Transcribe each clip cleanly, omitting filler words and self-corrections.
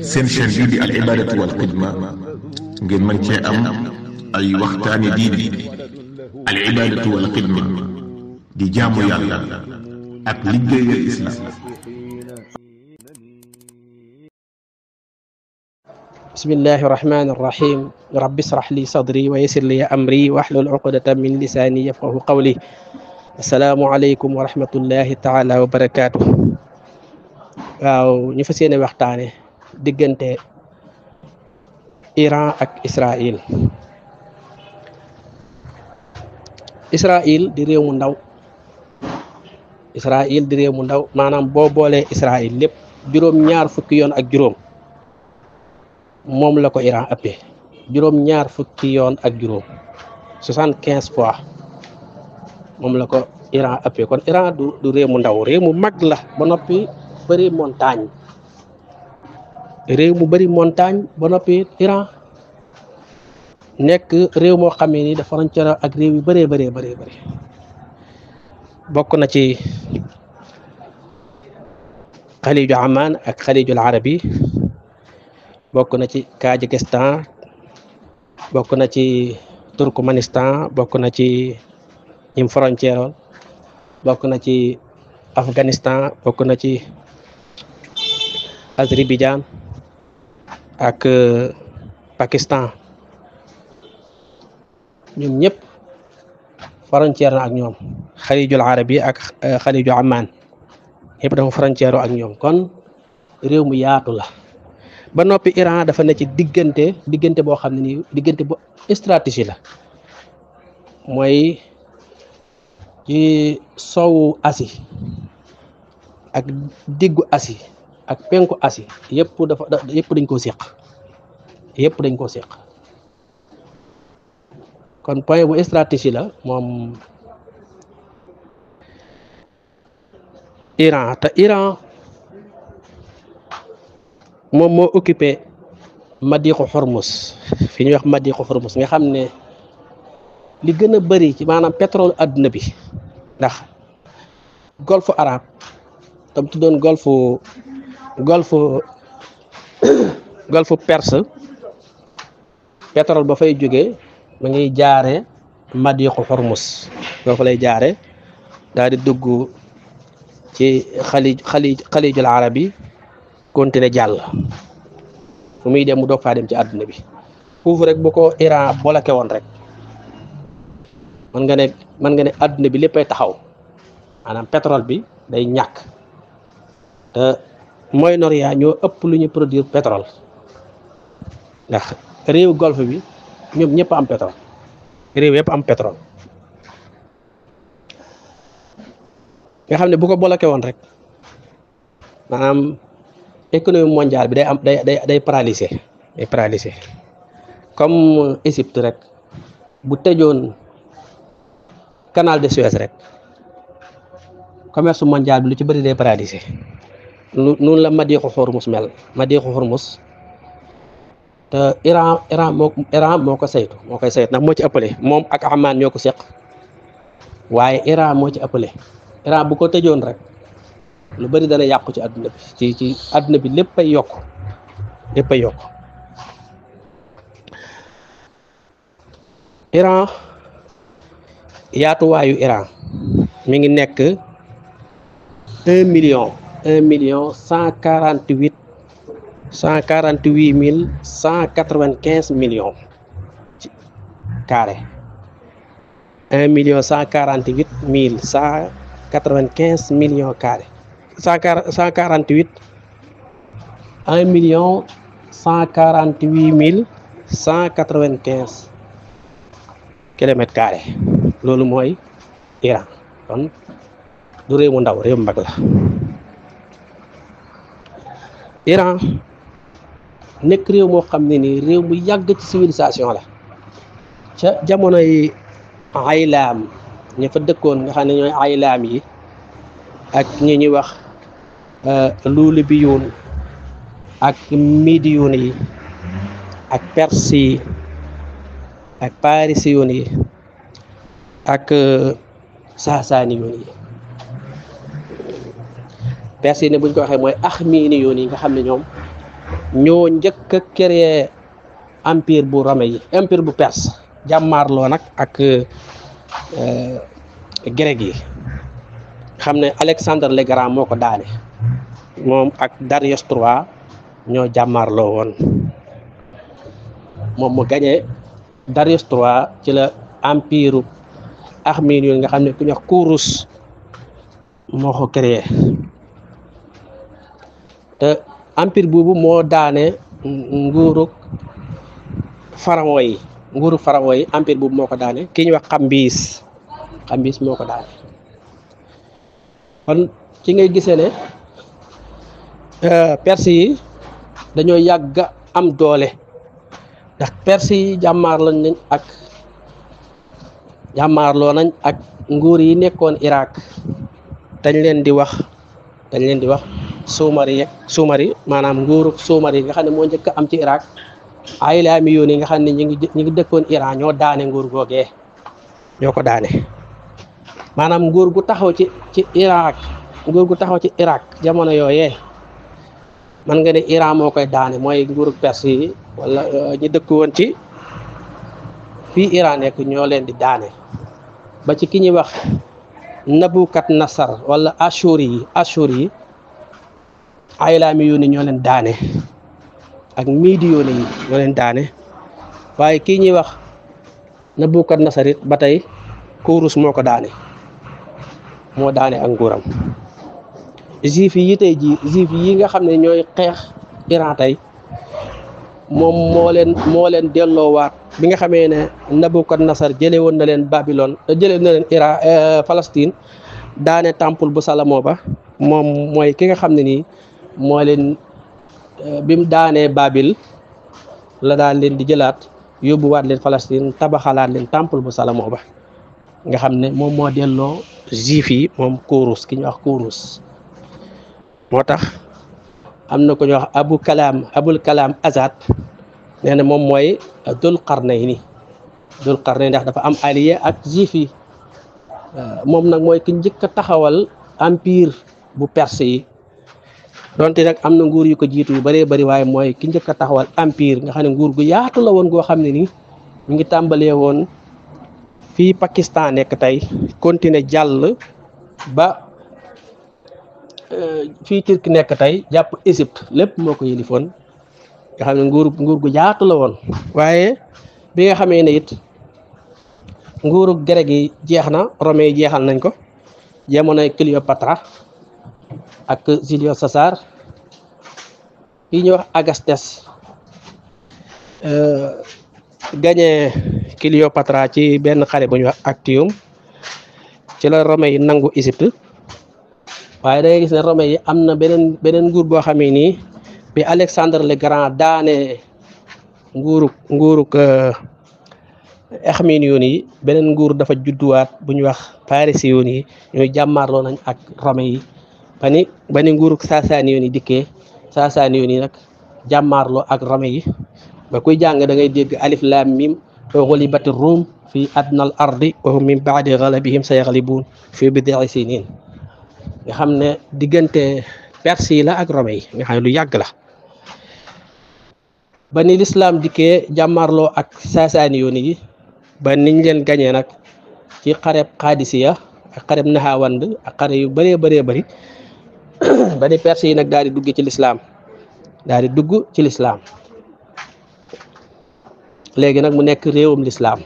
seen chaîne bii di al ibadatu wal xidma ngeen mën cee am ay waxtaani diine al ibadatu wal xidma di jaamu yàlla ak liggéeyal islam. bismillahi rahmani rahim rabbi israh li sadri wa yassir li amri wahlul uqdatan min lisani yafqahu qawli. assalaamu aleykum wa rahmatullahi taala wa barakaatu. waaw ñu fas yéene waxtaane diggante Iran ak Israël. Israël di réew mu ndaw maanaam boo boolee Israël lépp juróom-ñaar fukki yoon ak juróom moom la ko Iran ëppee. juróom-ñaar fukki yoon ak juróom 75 fois moom la ko Iran ëppee. kon Iran du réew mu ndaw, réew mu mag la ba noppi bëri montagne. réew mu bëri montagne ba noppi Iran nekk réew moo xam ne ni dafa frontière ak réew yu bëree bëri bokk na ci xaliju Aman ak xalijul Arabi, bokk na ci Kazakhstan, bokk na ci Turkmanistan, bokk na ci ñim frontière, bokk na ci Afghanistan, bokk na ci Azerbaïdjan ak Pakistan. ñoom ñëpp frontière na ak ñoom. xalijul Arabi ak xaliju Aman yëpp dafa frontière ak ñoom. kon réew mu yaatu la ba noppi. Iran dafa ne ci diggante boo xam ne nii diggante bu stratégie la, mooy ci sowu Asie ak diggu Asie ak penku Asie yëpp dañ koo séq. kon point bu stratégie la moom Iran. te Iran moom moo occupé Madiixu Hormuz, fi ñuy wax Madiixu Hormuz nga xam ne li gën a bëri ci maanaam pétrole adduna bi, ndax golfe arabe tam tuddoon golfe perse, pétrole ba fay jógee ma ngi jaare Madiixu Hormuz. foofu lay jaare daal di dugg ci xalijul Arabi, continuer jàll fu muy dem mu doog faa dem ci àdduna bi. foofu rek bu ko Iran bloqué woon rek mën nga ne àdduna bi léppay taxaw, maanaam pétrole bi day ñàkk. te Moyen-Orient ñoo ëpp lu ñu produire pétrole, ndax réew golfe bi ñoom ñëpp am pétrole, réew yëpp am pétrole. nga xam ne bu ko bloqué woon rek maanaam économie mondiale bi day paralysé comme Égypte rek bu tëjoon canal de Suez rek commerce mondial bi lu ci bëri day paralysé. noonu la Madiixu Hormuz mel. Madiixu Hormuz te Iran moo ko saytu ndax moo ci ëppale. moom ak Aman ñoo ko seq, waaye Iran moo ci ëppale. Iran bu ko tëjoon rek lu bëri dana yàqu ci àdduna bi. ci àdduna bi léppay yokk. Iran yaatuwaayu Iran mi ngi nekk 1,148,195 millions carré. 1,148,195 millions carré. 1,148,195 kilomètres carré. loolu mooy Iran. kon du réew mu ndaw, réew mu mag la. Iran nekk réew moo xam ne nii réew mu yàgg ci civilisation la. ca jamonoy aylaam ña fa dëkkoon nga xam ne ñooy aylaam yi ak ñi ñuy wax luulubiyuun ak midiyuun yi ak perse yi ak parisiyuun yi ak saasaaniyuun yi. perse yi ne buñ ko waxee mooy axmiiniyuun yi nga xam ne ñoom ñoo njëkk a créé empire bu Rome yi empire bu Perse jàmmaarloo nag ak grec yi xam ne Alexandre le Grand moo ko daane moom ak Darius III ñoo jàmmaarloo woon moom mu gañe Darius III ci la empire Arménie yooyu nga xam ne ku ñuy wax Kourous moo ko créé te empire boobu moo daane nguurug pharaon yi empire boobu moo ko daane ki ñuy wax Cambyse moo ko daane kon ci ngay gisee ne Perse yi dañoo yàgg am doole ndax Perse yi jàmmaarloo nañ ak nguur yi nekkoon Irak dañ leen di wax Sumari maanaam nguuru Sumari nga xam ne moo njëkk am ci Irak Aylaami yoon yi nga xam ne ñu ngi dëkkoon Iran ñoo daane nguur googee ñoo ko daane maanaam nguur gu taxaw ci Irak jamono yooyee man nga ne Iran moo koy daane mooy nguuru Perse yi wala ñu dëkk woon ci fii Iran nekk ñoo leen di daane ba ci ki ñuy wax Nabukadnasar wala Ashuri yi Aylaami yoon yi ñoo leen daane ak Midi yoon yi ñoo leen daane waaye kii ñuy wax Nabukadnasar it ba tey Kourous moo ko daane moo daane ak nguuram juif yi tey ji juif yi nga xam ne ñooy xeex Iran tey moom moo leen delloowaat bi nga xamee ne Nabukadnasar jële woon na leen Babylone jële na leen Iran Palestine daane temple bu Salomon ba moom mooy ki nga xam ne nii moo leen bi mu daanee Babil la daan leen di jëlaat yóbbuwaat leen Palestine tabaxalaat leen temple bu Salomon ba nga xam ne moom moo delloo juif yi moom Kourous ki ñuy wax Kourous moo tax am na ko ñuy wax Abul Kalam Azad nee na moom mooy Dul Qarnayni ndax dafa am allié ak juif yi moom nag mooy ki njëkk a taxawal empire bu Perse yi donte nag am na nguur yu ko jiitu yu bëree bëri waaye mooy ki njëkk a taxawal empire nga xam ne nguur gu yaatu la woon goo xam ne ni mu ngi tàmbalee woon fii Pakistan nekk tey continuer jàll ba fii Turquie nekk tey jàpp Égypte lépp moo ko yëlifoon nga xam ne nguur gu yaatu la woon waaye bi nga xamee ne it nguuru grec yi jeex na Romain yi jeexal nañ ko jamonoy Cléopâtre ak Julius César yi ñuy wax Agastes gagné Cléopâtre ci benn xare bu ñuy wax Actium ci la Romain yi nangu Égypte waaye da ngay gis ne Romain yi am na beneen nguur boo xamee nii bi Alexandre le Grand daane nguuruk Arménie yoon yi beneen nguur dafa judduwaat bu ñuy wax Paris yoon yi ñooy jàmmaarloo nañ ak Romain yi ba ni nguuruk Sasani yoon yi dikkee Sasani yoon yi nag jàmmaarloo ak Romain yi ba kuy jàng da ngay dégg alif lam mim ghulibatir rum fi adnal ardi wa hum min ba'di ghalabihim sayaghlibun fi bid'i sinin nga xam ne diggante Perse yi la ak Romain yi nga xam ne lu yàgg la ba ni l'islam dikkee jàmmaarloo ak Sasani yoon yi ba niñ leen gañee nag ci xareb Qadisiya ak xareb Nahawand ak xare yu bëree bëri ba ni Perse yi nag daal di dugg ci lislaam léegi nag mu nekk réewum lislaam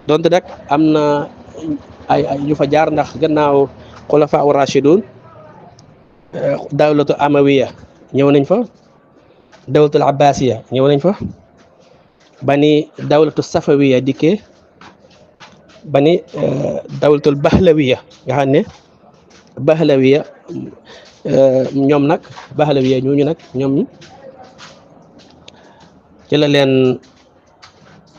donte nag am na ay ñu fa jaar ndax gannaaw xulafa u rashidun dawlatu amawiya ñëw nañ fa dawlatul abbasiya ñëw nañ fa ba ni dawlatu safawiya dikkee ba ni dawlatul bahlawiya nga xam ne bahlawiya ñoom nag bahlawiya ñooñu nag ñoom ci la leen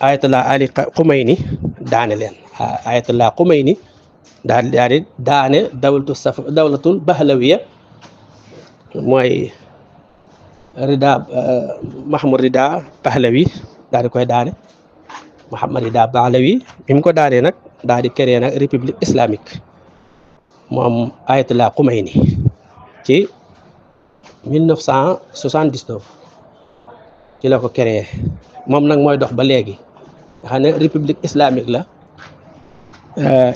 ayatollah Ali Khomeini daane leen ayatollah Khomeini daal di daane dawlatul bahlawiya mooy Mahmoud Rida Pahlavi daal di koy daane Mohammad Rida Pahlavi bi mu ko daanee nag daal di créer nag république islamique moom ayatollah Khomeini ci 1979 ci la ko créé moom nag mooy dox ba léegi nga xam ne république islamique la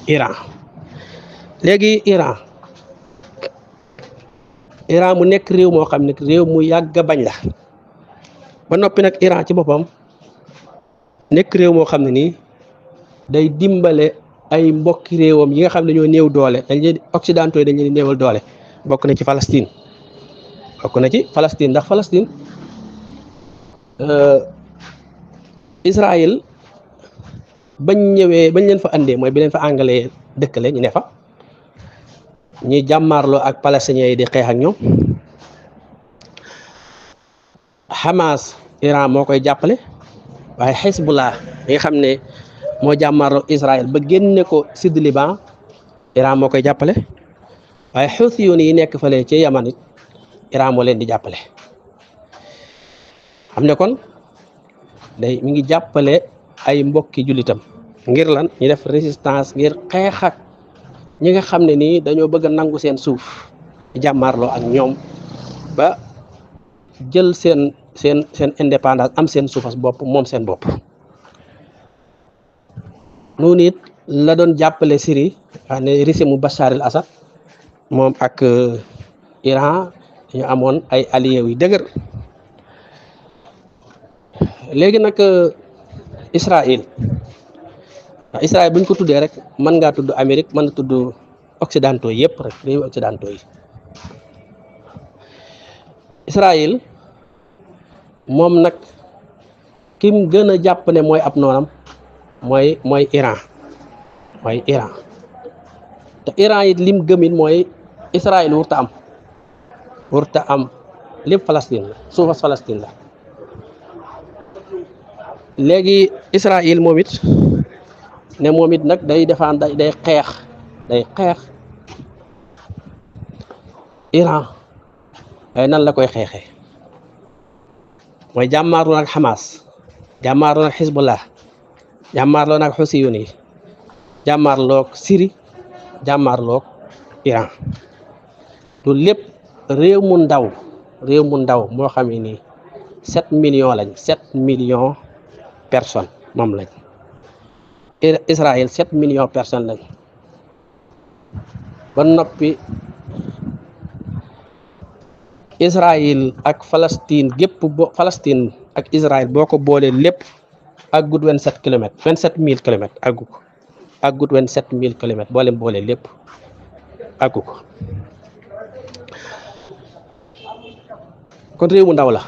Iran. léegi Iran mu nekk réew moo xam ne réew mu yàgg a bañ la ba noppi nag Iran ci boppam nekk réew moo xam ne nii day dimbale ay mbokki réewam yi nga xam ne ñoo néew doole dañ leen occidentaux yi dañ leen néewal doole bokk na ci Palestine ndax Palestine Israël bañ leen fa andee mooy bi leen fa anglais dëkkale ñu ne fa ñuy jàmmaarloo ak palestiniens yi di xeex ak ñoom Hamas Iran moo koy jàppale waaye Hezbollah yi nga xam ne moo jàmmaarloo Israël ba génne ko sud Liban Iran moo koy jàppale waaye Houthiyun yi nekk fële ci Yaman it Iran moo leen di jàppale xam ne kon mi ngi jàppale ay mbokki jullitam ngir lan ñu def résistance ngir xeex ak ñi nga xam ne nii dañoo bëgg a nangu seen suuf jàmmaarloo ak ñoom ba jël seen indépendance am seen suufas bopp moom seen bopp. noonu it la doon jàppale Syrie xam ne régime mu Bachar el Assad moom ak Iran dañu amoon ay alliés yu dëgër. léegi nag Israël bu ñu ko tuddee rek mën ngaa tudd Amérique mën na tudd occidentaux yëpp rek réewu occidentaux yi. Israël moom nag kim gën a jàpp ne mooy ab noonam mooy Iran te Iran it lim gëmin mooy Israël wurta am lépp Palestine la suufas Palestine la. léegi Israël moom it nag day défendre day xeex Iran waaye nan la koy xeexee mooy jàmmaarloo nag Hamas jàmmaarloo nag Hezbollah jàmmaarloo nag Houthiyun yi jàmmaarloo Syrie jàmmaarloo Iran loolu lépp réew mu ndaw moo xam ne nii 7 millions lañ 7 millions personnes moom lañ Israël 7 millions personnes lañ ba noppi Israël ak Palestine gépp Palestine ak Israël boo ko boolee lépp àggut 27 kilomètres 27000 kilomètres àggut 27000 kilomètres boo leen boolee lépp àggu ko kon réew mu ndaw la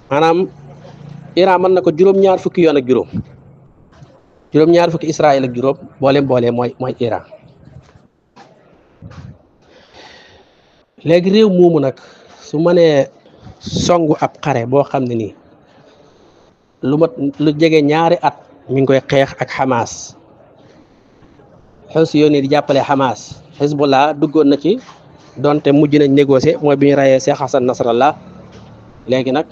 maanaam Iran mën na ko juróom-ñaar fukki yoon ak juróom-ñaar fukki Israël ak juróom boolee mooy Iran. léegi réew moomu nag su mënee songu ab xare boo xam ne nii lu jege ñaari at mi ngi koy xeex ak Hamas Houthiyun di jàppale Hamas Hezbollah duggoon na ci donte mujj nañ négocier mooy bi ñu rayee Cheikh Hassan Nasrallah léegi nag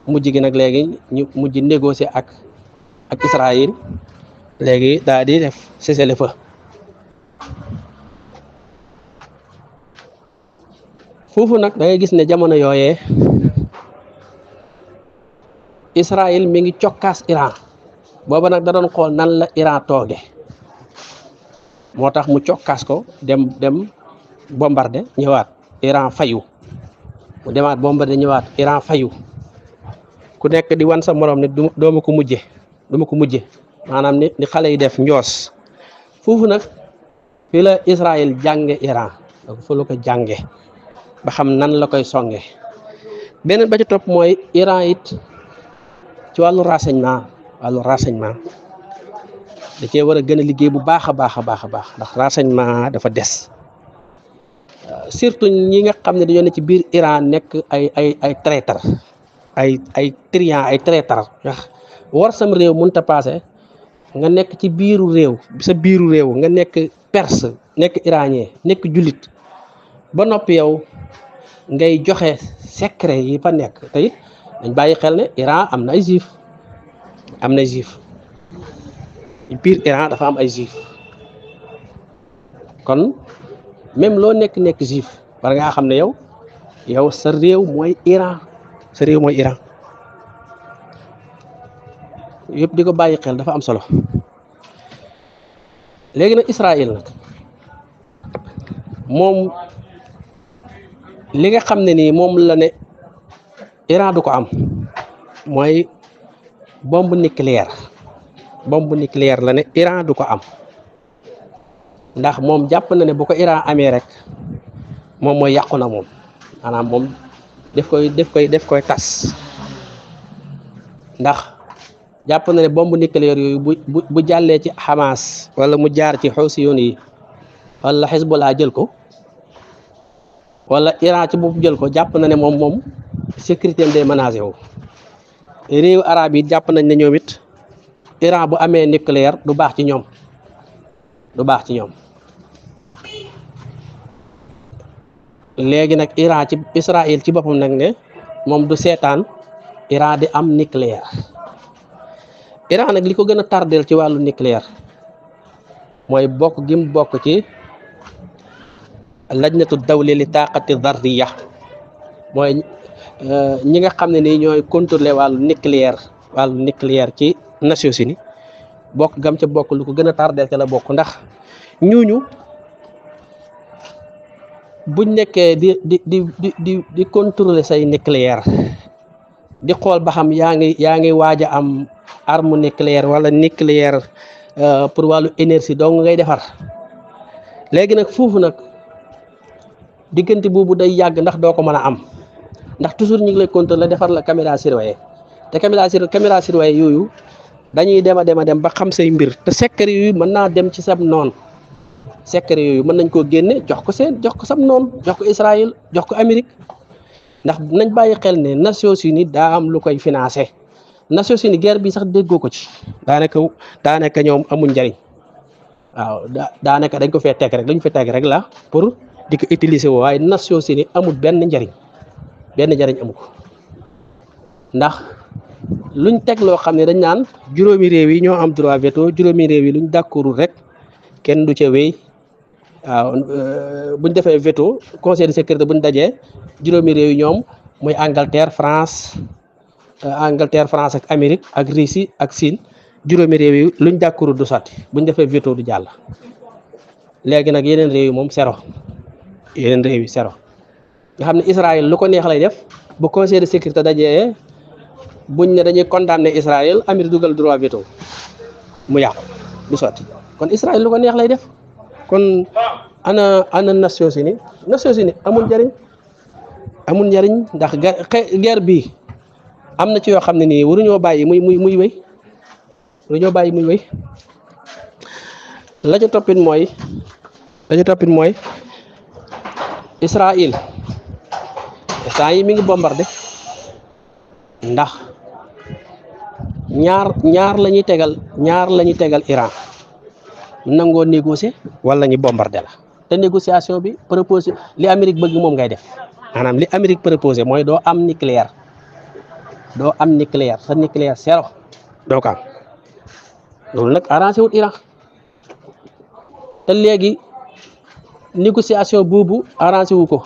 mujj gi nag léegi ñu mujj négocier ak Israël léegi daal di def cessez-le-feu foofu nag da ngay gis ne jamono yooyee Israël mi ngi cokkaas Iran booba nag da doon xool nan la Iran tooge moo tax mu cokkaas ko dem bombardé ñëwaat Iran fayu mu demaat bombardé ñëwaat Iran fayu ku nekk di wan sa morom ne duma ko mujje maanaam ni xale yi def njoos foofu nag fi la Israël jànge Iran donc fu la ko jànge ba xam nan la koy songe beneen ba ci topp mooy Iran it ci wàllu renseignement da cee war a gën a liggéey bu baax a baax ndax renseignement dafa des surtout ñi nga xam ne dañoo ne ci biir Iran nekk ay traître ay trian ay traître war sam réew mënut a passé nga nekk ci biiru réew nga nekk perse nekk iranien nekk jullit ba noppi yow ngay joxe secret yi fa nekk te it dañ bàyyi xel ne Iran am na ay juif biir Iran dafa am ay juif kon même loo nekk juif war ngaa xam ne yow sa réew mooy Iran yëpp di ko bàyyi xel dafa am solo. léegi nag Israël nag moom li nga xam ne nii moom la ne Iran du ko am mooy bombe nucléaire la ne Iran du ko am ndax moom jàpp na ne bu ko Iran amee rek moom mooy yàqu na moom maanaam moom def koy tas ndax jàpp na ne bombe nucléaire yooyu bu jàllee ci Hamas wala mu jaar ci Housiyoon yi wala Hezbollah jël ko wala Iran ci bopp jël ko jàpp na ne moom sécurité am day menacé wu. réew arab yi jàpp nañ ne ñoom it Iran bu amee nucléaire du baax ci ñoom léegi nag Iran ci Israël ci boppam nag ne moom du seetaan Iran di am nucléaire. Iran nag li ko gën a tardeel ci wàllu nucléaire mooy bokk gi mu bokk ci lajnatu dawli li taqati darriya mooy ñi nga xam ne nii ñooy contrôler wàllu nucléaire ci Nations Unies bokk gam ca bokk lu ko gën a tardeel ca la bokk ndax ñooñu buñ nekkee di contrôler say nucléaire di xool ba xam yaa ngi waaj a am arme nucléaire wala nucléaire pour wàllu énergie donc ngay defar léegi nag foofu nag diggante boobu day yàgg ndax doo ko mën a am ndax toujours ñu ngi lay contrôler defar la caméra surveillée te caméra surveillée yooyu dañuy dem a dem ba xam say mbir te secret yooyu mën naa dem ci sab noon secret yooyu mën nañ koo génne jox ko sab noon jox ko Israël jox ko Amérique ndax nañ bàyyi xel ne Nations Unies daa am lu koy financé Nations Unies guerre bi sax déggoo ko ci daanaka ñoom amuñ njariñ waaw daanaka dañ ko fee teg rek la pour di ko utiliser woo waaye Nations Unies amul benn njariñ amu ko ndax luñ teg loo xam ne dañ naan juróomi réew yi ñoo am droit veto juróomi réew yi luñ d'accordul rek kenn du ca wéy waaw buñ defee veto conseil de sécurité buñ dajee juróomi réew yi ñoom muy Angleterre France ak Amérique ak Russie ak Chine juróomi réew yi luñ d'accordul du sotti buñ defee veto du jàll. léegi nag yeneen réew yi moom zéro nga xam ne Israël lu ko neex lay def bu conseil de sécurité dajee buñ ne dañuy condamner Israël Amérique dugal droit veto mu yàqu du sotti kon Israël lu ko neex lay def kon ana Nations Unies amul njariñ ndax guerre bi am na ci yoo xam ne nii waruñoo bàyyi muy wéy la ca toppit mooy Israël mi ngi bombardé ndax ñaar la ñuy tegal Iran nangoo négocier wala ñu bombardé la te négociation bi proposé li Amérique bëgg moom ngay def maanaam li Amérique proposé mooy doo am nucléaire sa nucléaire zéro doo ko am loolu nag arrangé wut Iran te léegi négociation boobu arrangé wu ko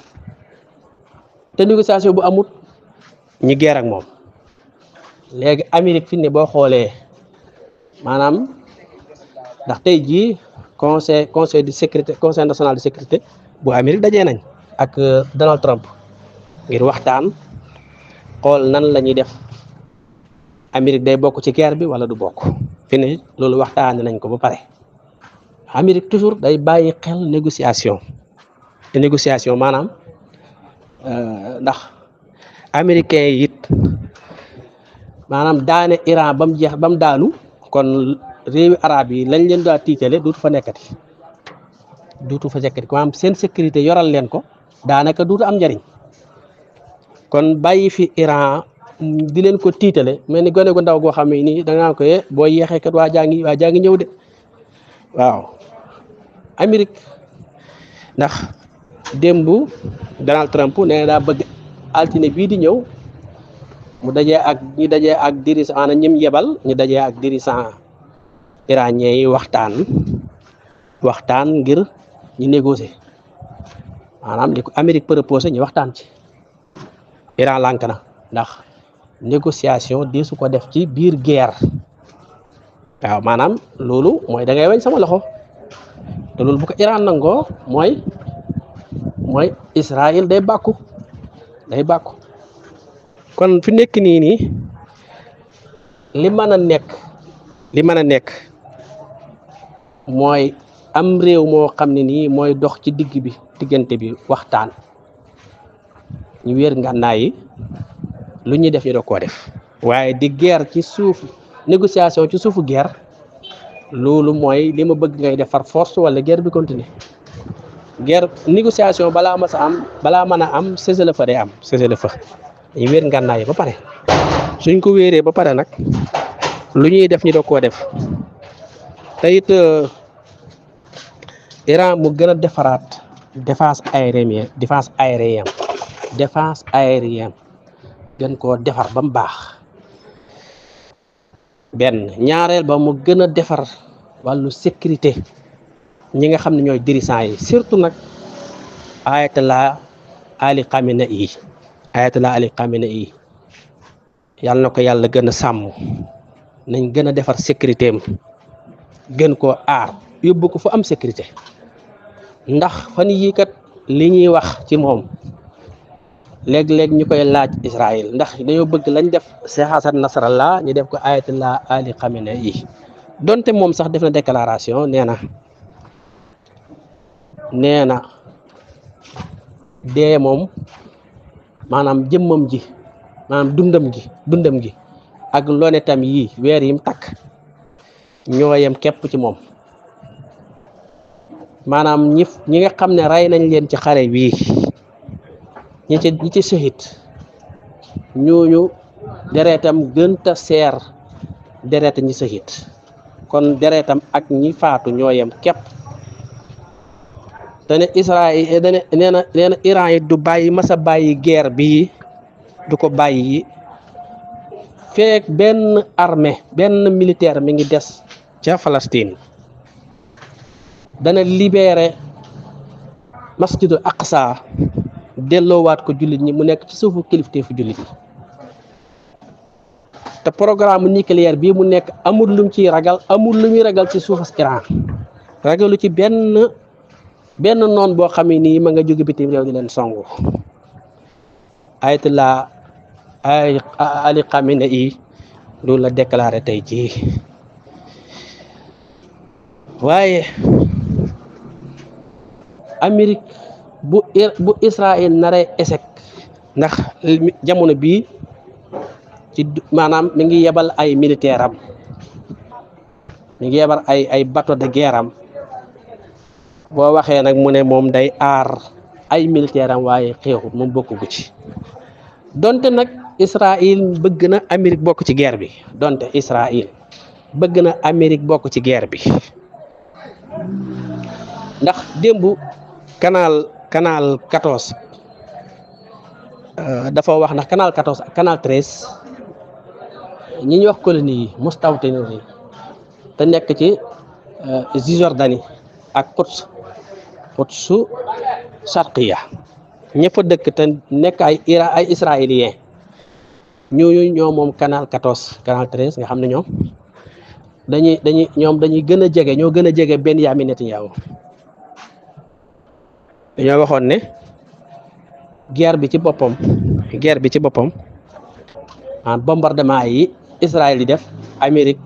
te négociation bu amut ñi guerre ak moom léegi Amérique fi ne boo xoolee maanaam ndax tey jii conseil de sécurité conseil national de sécurité bu Amérique dajee nañ ak Donald Trump ngir waxtaan xool nan la ñuy def Amérique day bokk ci guerre bi wala du bokk fi ne loolu waxtaane nañ ko ba pare Amérique toujours day bàyyi xel négociation te négociation maanaam ndax américains yi it maanaam daane Iran ba mu jeex ba mu daanu kon réewi arab yi lañ leen daa tiitale duutu fa nekkati maanaam seen sécurité yoral leen ko daanaka duutu am njariñ kon bàyyi fi Iran di leen ko tiitale mel ni gone gu ndaw goo xam ne nii da ngaa ko boo yeexee kat waa jaa ngi ñëw de waaw Amérique ndax démb Donald Trump nee na daa bëgg altine bii di ñëw ñu dajee ak dirigeant ñim yebal ñu dajee ak dirigeant iranien yi waxtaan ngir ñu négocier maanaam li ko Amérique proposé ñu waxtaan ci Iran lànk na ndax négociation di su ko def ci biir guerre waaw maanaam loolu mooy da ngay wañ sama loxo te loolu bu ko Iran nangoo mooy Israël day bàkku kon fi nekk nii li mën a nekk mooy am réew moo xam ne nii mooy dox ci diggante bi waxtaan ñu wéer ngànnaay yi lu ñuy def ñu doog koo def waaye di guerre ci suuf négociation ci suufu guerre loolu mooy li ma bëgg ngay def par force wala guerre bi continuer guerre négociation balaa mën a am cessez-le-feu day am cessez-le-feu ñu wéer ngànnaay yi ba pare suñ ko wéeree ba pare nag lu ñuy def ñu doog koo def te it Iran mu gën a defaraat défense aérienne gën koo defar ba mu baax benn ñaareel ba mu gën a defar wàllu sécurité ñi nga xam ne ñooy dirigeants yi surtout nag Ayatollah Ali Khamenei yàlla na ko yàlla gën a sàmm nañ gën a defar sécurité am gën koo aar yóbbu ko fu am sécurité ndax fan yii kat li ñuy wax ci moom léeg-léeg ñu koy laaj Israël ndax dañoo bëgg lañ def Cheikh Hassan Nasrallah ñu def ko Ayatollah Ali Khamenei donte moom sax def na déclaration nee na dee moom maanaam jëmmam ji maanaam dundam gi ak lonetam yi weer yim takk ñoo yem képp ci moom maanaam ñi nga xam ne rey nañ leen ci xare bii ñi ci shahid ñooñu deretam gënta seer deret ñi shahid kon deretam ak ñi faatu ñoo yem képp te ne Israël nee na Iran yi du masa bàyyi guerre bii du ko bàyyi feek benn armée benn militaire mi ngi des ca Palestine dana libéré masjidul Aqsa delloowaat ko jullit ñi mu nekk ci suufu kilifteefu jullit ñi te programme nucléaire bii mu nekk amul lu muy ragal ci suufas Iran ragalu ci benn noon boo xam ne nii ma nga jóge bitim réew di leen songu Ayatollah Ali Khamenei loolu la déclaré tey jii waaye Amérique bu Israël naree échec ndax jamono bii ci maanaam mi ngi yebal ay militaire am mi ngi yebal ay bateau de guerre am boo waxee nag mu ne moom day aar ay militaire am waaye xeexut moom bokku ci donte nag Israël bëgg na Amérique bokk ci guerre bi ndax démb canal 14 dafa wax ndax canal 14 ak canal 13 ñi ñuy wax colonie yi Mustawtaniya te nekk ci Cisjordanie ak Quds Sharqiya ña fa dëkk te nekk ay israélien ñooñu ñoo moom canal 14 canal 13 nga xam ne ñoom dañuy gën a jege ñoo gën a jege Benyamin Netanyahu dañoo waxoon ne guerre bi ci boppam bombardement yi Israël yi def Amérique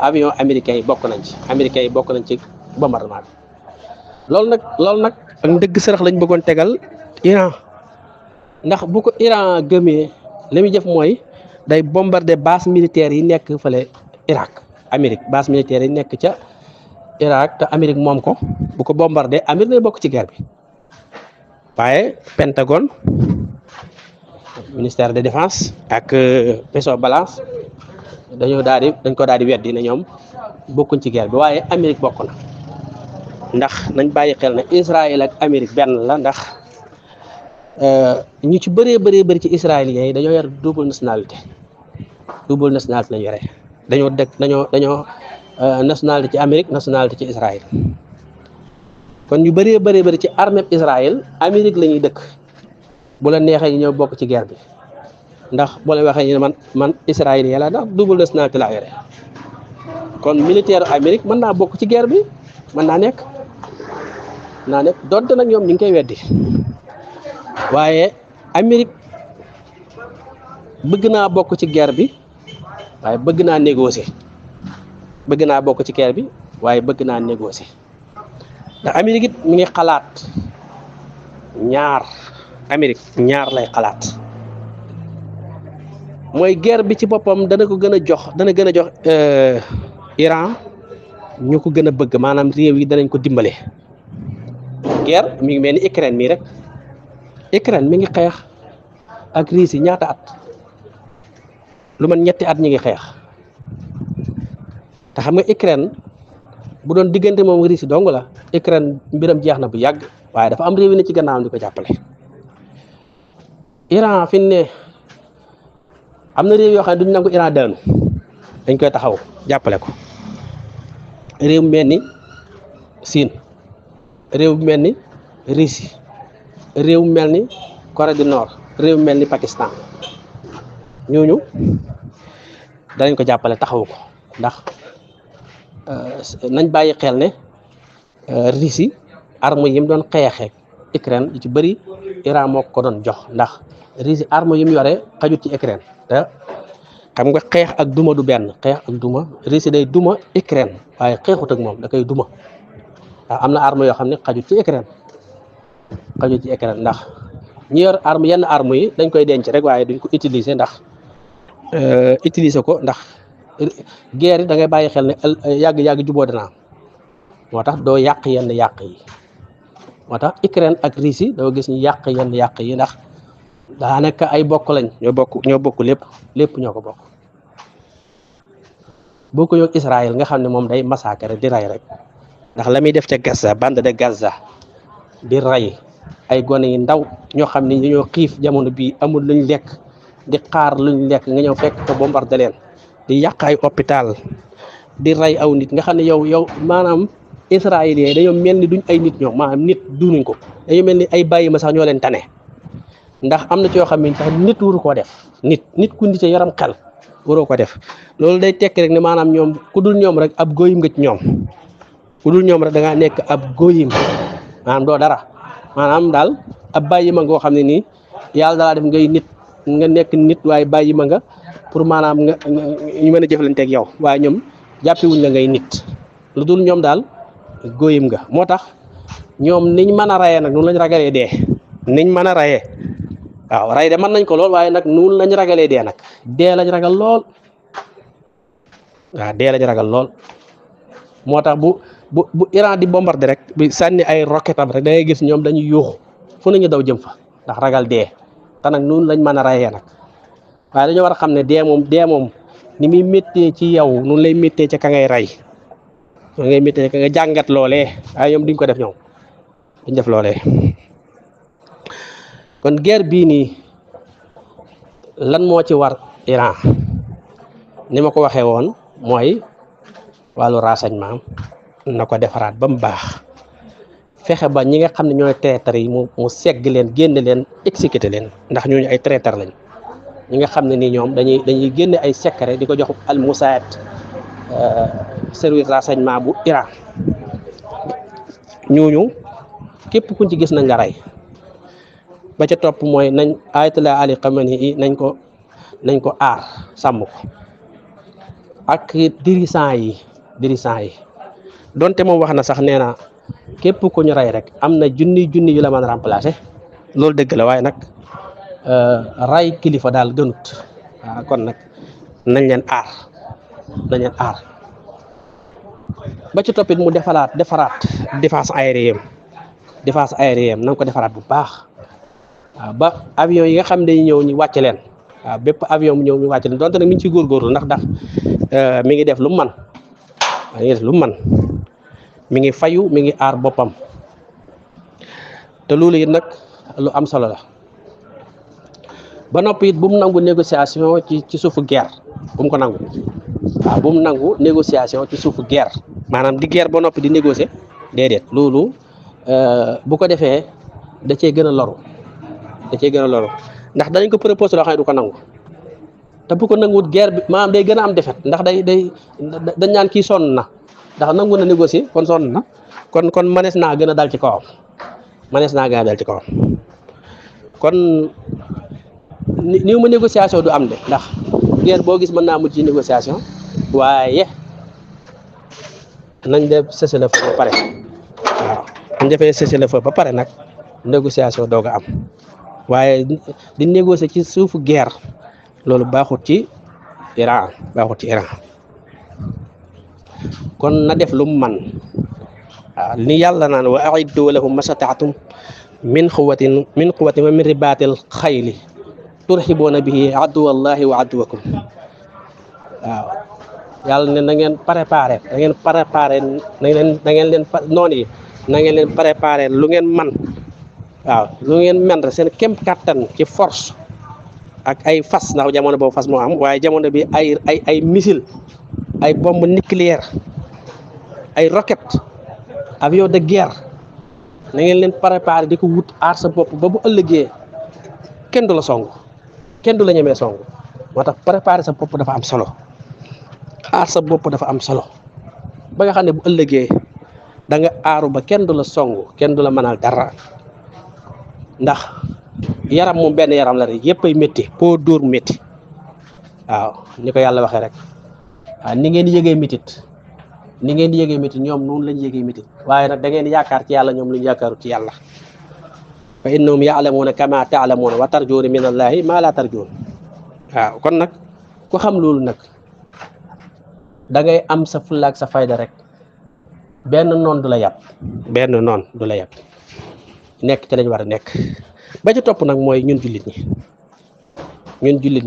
avion américain yi bokk nañ ci bombardement bi loolu nag ak ndëgg sërëx lañ bëggoon tegal Iran ndax bu ko Iran gëmee li muy def mooy day bombarder base militaire yi nekk fële Irak Amérique base militaire yi nekk ca Irak te Amérique moom ko bu ko bombarder Amérique day bokk ci guerre bi waaye Pentagone ministère de défense ak Peso Balance dañ ko daal di weddi ne ñoom bokkuñ ci guerre bi waaye Amérique bokk na ndax nañ bàyyi xel ne Israël ak Amérique benn la ndax ñu ci bëree ci israéliens yi dañoo yor double nationalité lañ yore dañoo nationalité ci Amérique nationalité ci Israël kon ñu bëree ci armée Israël Amérique la ñuy dëkk bu la neexee ñu ñëw bokk ci guerre bi ndax boo leen waxee ñu ne man israélien la ndax double nationalité laa yore kon militaire Amérique mën naa bokk ci guerre bi mën naa nekk donte nag ñoom ñu ngi koy weddi waaye Amérique bëgg naa bokk ci guerre bi waaye bëgg naa négocier bëgg naa bokk ci guerre bi waaye bëgg naa négocier ndax Amérique it mi ngi xalaat Amérique ñaar lay xalaat mooy guerre bi ci boppam dana gën a jox Iran ñu ko gën a bëgg maanaam réew yi danañ ko dimbale guerre mi ngi mel ni Ukraine mii rek Ukraine mi ngi xeex ak Russie ñaata at lu man ñetti at ñi ngi xeex te xam nga Ukraine bu doon diggante moom Russie dong la Ukraine mbiram jeex na bu yàgg waaye dafa am réew yi ne ci gannaawam di ko jàppale Iran fi ne am na réew yoo xam ne duñ nangu Iran daanu dañ koy taxaw jàppale ko réew mu mel ni Siin réew mu mel ni Russie réew mu mel ni Corée du Nord réew mu mel ni Pakistan ñooñu danañ ko jàppale taxawu ko ndax nañ bàyyi xel ne Russie arme yi mu doon xeexee Ukraine yu ci bëri Iran moo ko doon jox ndax Russie arme yi mu yore xajut ci Ukraine te xam nga xeex ak duma du benn xeex ak duma Russie day duma Ukraine waaye xeexut ak moom da koy duma ndax am na arme yoo xam ne xajut ci Ukraine ndax ñi yor arme yenn arme yi dañ koy denc rek waaye duñ ko utiliser ndax guerre yi da ngay bàyyi xel ne yàgg juboo dana am moo tax doo yàq yenn yàq yi moo tax Ukraine ak Russie doo gis ñu yàq yenn yàq yi ndax daanaka ay bokk lañ ñoo bokk lépp ñoo ko bokk boo ko yóg Israël nga xam ne moom day massacre di rey rek ndax la muy def ca Gaza bande de Gaza di rey ay gone yi ndaw ñoo xam ne dañoo xiif jamono bii amul luñ lekk di xaar luñ lekk nga ñëw fekk ko bombardé leen di yàq ay hôpital di rey aw nit nga xam ne yow maanaam israéliens yi dañoo mel ni duñ ay nit ñoom maanaam nit dunuñ ko dañoo mel ni ay bàyyi ma sax ñoo leen tane ndax am na ci yoo xam ne sax nit waru koo def nit ku nite yaram xel waroo ko def loolu day tekki rek ne maanaam ñoom ku dul ñoom rek ab góoyim nga ci ñoom ku dul ñoom rek da ngaa nekk ab góoyim maanaam doo dara maanaam daal ab bàyyi ma ngoo xam ne nii yàlla dalaa def ngay nit nga nekk nit waaye bàyyi ma nga pour maanaam nga ñu mën a jëflanteeg yow waaye ñoom jàppewuñ la ngay nit lu dul ñoom daal góoyim nga moo tax ñoom niñ mën a rayee nag noonu lañ ragalee dee niñ mën a rayee waaw ray de mën nañ ko lool waaye nag noonu lañ ragalee dee nag dee lañ ragal lool waaw dee lañ ragal lool moo tax bu Iran di bombarder rek bi sànni ay roquetam rek da ngay gis ñoom dañuy yuuxu fu nañu daw jëm fa ndax ragal dee te nag noonu lañ mën a rayee nag waaye dañoo war a xam ne dee moom ni muy méttee ci yow noonu lay méttee ca ka ngay rey noonu ngay méttee ka nga jàngat loolee waaye ñoom duñ ko def ñoom duñ def loolee kon guerre bii nii lan moo ci war Iran ni ma ko waxee woon mooy wàllu renseignement na ko defaraat ba mu baax fexe ba ñi nga xam ne ñooy traître yi mu segg leen génne leen exécuté leen ndax ñooñu ay traître lañ ñi nga xam ne nii ñoom dañuy génne ay secret di ko jox al Mossad service renseignement bu Iran ñooñu képp kuñ ci gis nañ la rey ba ca topp mooy nañ Ayatollah Ali Khamenei nañ ko aar sàmm ko ak dirigeants yi donte moom wax na sax nee na képp ku ñu rey rek am na junni yu la mën a remplacer loolu dëgg la waaye nag rey kilifa daal gënut waaw kon nag nañ leen aar ba ci toppit mu defaraat défense aérienne na nga ko defaraat bu baax waaw ba avion yi nga xam ne dañuy ñëw ñu wàcc leen waaw bépp avion mu ñëw ñu wàcc leen donte nag mi ngi ciy góorgóorlu ndax mi ngi def lu mu man mi ngi fayu mi ngi aar boppam te loolu it nag lu am solo la ba noppi it bu mu nangu négociation ci suufu guerre bu mu ko nangu waaw bu mu nangu négociation ci suufu guerre maanaam di guerre ba noppi di négocier déedéet loolu bu ko defee da cee gën a loru ndax danañ ko proposé loo xam ne du ko nangu te te bu ko nanguwut guerre bi maanaam day gën a am defet ndax day dañ naan kii sonn na ndax nangu na négocier kon sonn na kon manees naa gën a dal ci kawam manees naa gën a dal ci kawam kon niw ma négociation du am de ndax guerre boo gis mën naa mujj ci négociation waaye nañ def cessez-le-feu ba pare waaw buñ defee cessez-le-feu ba pare nag négociation doog a am waaye di négocier ci suufu guerre loolu baaxut ci Iran kon na def lu mu man waaw ni yàlla naan wa a'iddu lahum mastata'tum min quwwatin wa min ribaatil xayli turhibuuna bihi aduwallahi wa aduwakum waaw yàlla ne na ngeen préparé na ngeen leen noon yi na ngeen leen préparé lu ngeen man waaw lu ngeen mën seen kem kattan ci force ak ay fas ndax jamono boobu fas moo am waaye jamono bi ay missile ay bombe nucléaire ay roquette avion de guerre na ngeen leen préparé di ko wut aar sa bopp ba bu ëllëgee kenn du la song kenn du la ñemee song moo tax préparé sa bopp dafa am solo aar sa bopp dafa am solo ba nga xam ne bu ëllëgee da nga aaru ba kenn du la song kenn du la mënal dara ndax yaram moom benn yaram la rek yëpp ay métti pour dóor métti waaw ni ko yàlla waxee rek waaw ni ngeen di yëgee métit ñoom noonu lañ yëgee métit waaye nag da ngeen yaakaar ci yàlla ñoom luñ yaakaaru ci yàlla fa innahum ya'lamuuna kama ta'lamuuna wa tarjuuna min allahi ma la tarjuun waaw kon nag ku xam loolu nag da ngay am sa fulla ak sa fayda rek benn noon du la yàpp nekk ci lañ war a nekk ba ci topp nag mooy ñun jullit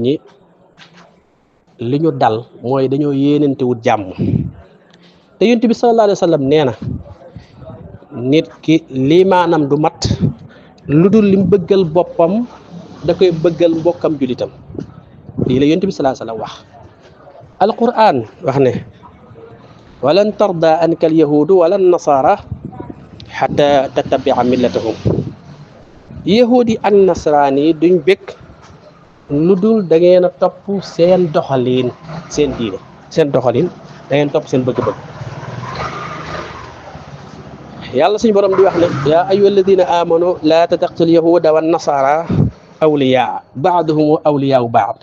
ñi li ñu dal mooy dañoo yéenante wut jàmm te yonent bi sallallahu alayhi wa sallam nee na nit ki lii maanaam du mat lu dul lim bëggal boppam da koy bëggal mbokkam jullitam lii la yonent bi sallallahu alayhi wa sallam wax alquran wax ne walan tarda anka alyahudu wala nasara xata tattabia millatahum yahudi ak nasaraan yi duñ bëgg lu dul da ngeen a topp seen doxalin seen diine seen doxalin da ngeen topp seen bëgg-bëgg yàlla suñu borom di wax ne yaa ayyuha alladina amanu laa tattaxidu alyahuda wa nasara awliyaa baaduhum awliyaau baad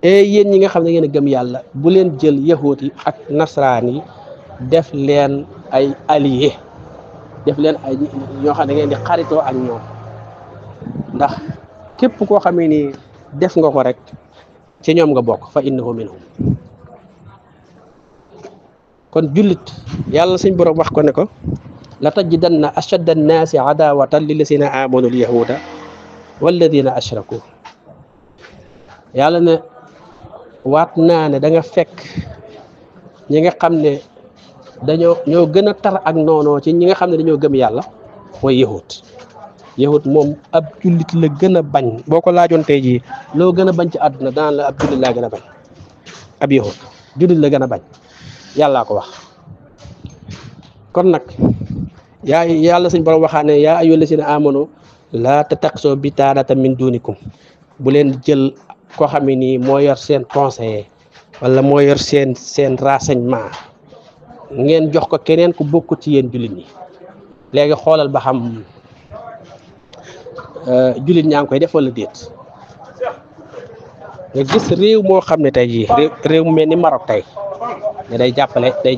yéen ñi nga xam ne ngeen a gëm yàlla bu leen jël yahud yi ak nasaraan yi def leen ay alliés def leen ay ñoo xam ne ngeen di xaritoo ak ñoom ndax képp koo xamee ni def nga ko rek ci ñoom nga bokk fa innahu minhum kon jullit yàlla suñ borom wax ko ne ko la tajidanna ashadda annaasi adawatan lillazina amanu alyahuda walladina ashraku yàlla ne waat naa ne da nga fekk ñi nga xam ne ñoo gën a tar ak noonoo ci ñi nga xam ne dañoo gëm yàlla mooy yahut moom ab jullit la gën a bañ boo ko laajoon tey jii loo gën a bañ ci àdduna daan la ab jullit laa gën a bañ ab yahut jullit la gën a bañ yàllaa ko wax kon nag yàlla suñ borom waxaa ne yaa ayyuhal lazina amanu laa tattaxisoo bitaanatan min dunikum bu leen jël koo xam ne nii moo yor seen conseiller wala moo yor seen renseignement ngeen jox ko keneen ku bokk ci yéen jullit ñi léegi xoolal ba xam jullit ñaa ngi koy def wala déet nga gis réew moo xam ne tey jii réew mu mel ni Maroc tey ne day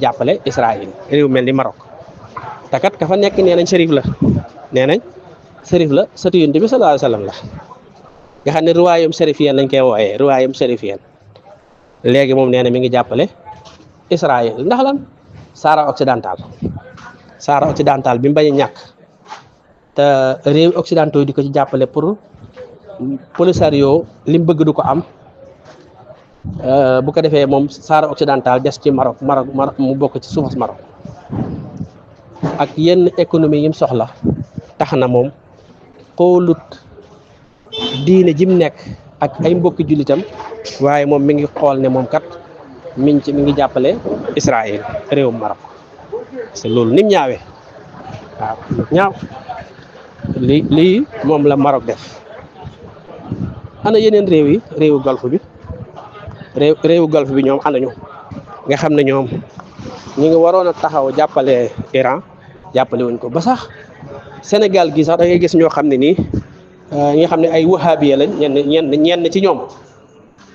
jàppale Israël réew mel ni Maroc te kat ka fa nekk nee nañ sërif la sëtu Yonent bi sallallahu alayhi wa sallam la nga xam ne royaume sérifien lañ koy wooyee royaume sérifien léegi moom nee na mi ngi jàppale Israël ndax lan Sahara occidental bi mu bañ a ñàkk te réew occidentaux yi di ko ci jàppale pour Polisario li mu bëgg du ko am bu ko defee moom Sahara occidental des ci Maroc mu bokk ci suufas Maroc ak yenn économie yi mu soxla tax na moom xoolut diine ji mu nekk ak ay mbokki jullitam waaye moom mi ngi xool ne moom kat mi ngi jàppale Israël réewum Maroc parce que loolu ni mu ñaawee waaw ñaaw lii moom la Maroc def ana yeneen réewu golfe bi réewu golfe bi ñoom ànduñu nga xam ne ñoom ñi ngi waroon a taxaw jàppale Iran jàppale wuñ ko ba sax Sénégal gi sax da ngay gis ñoo xam ne nii ñi nga xam ne ay wahabiya lañ ñenn ci ñoom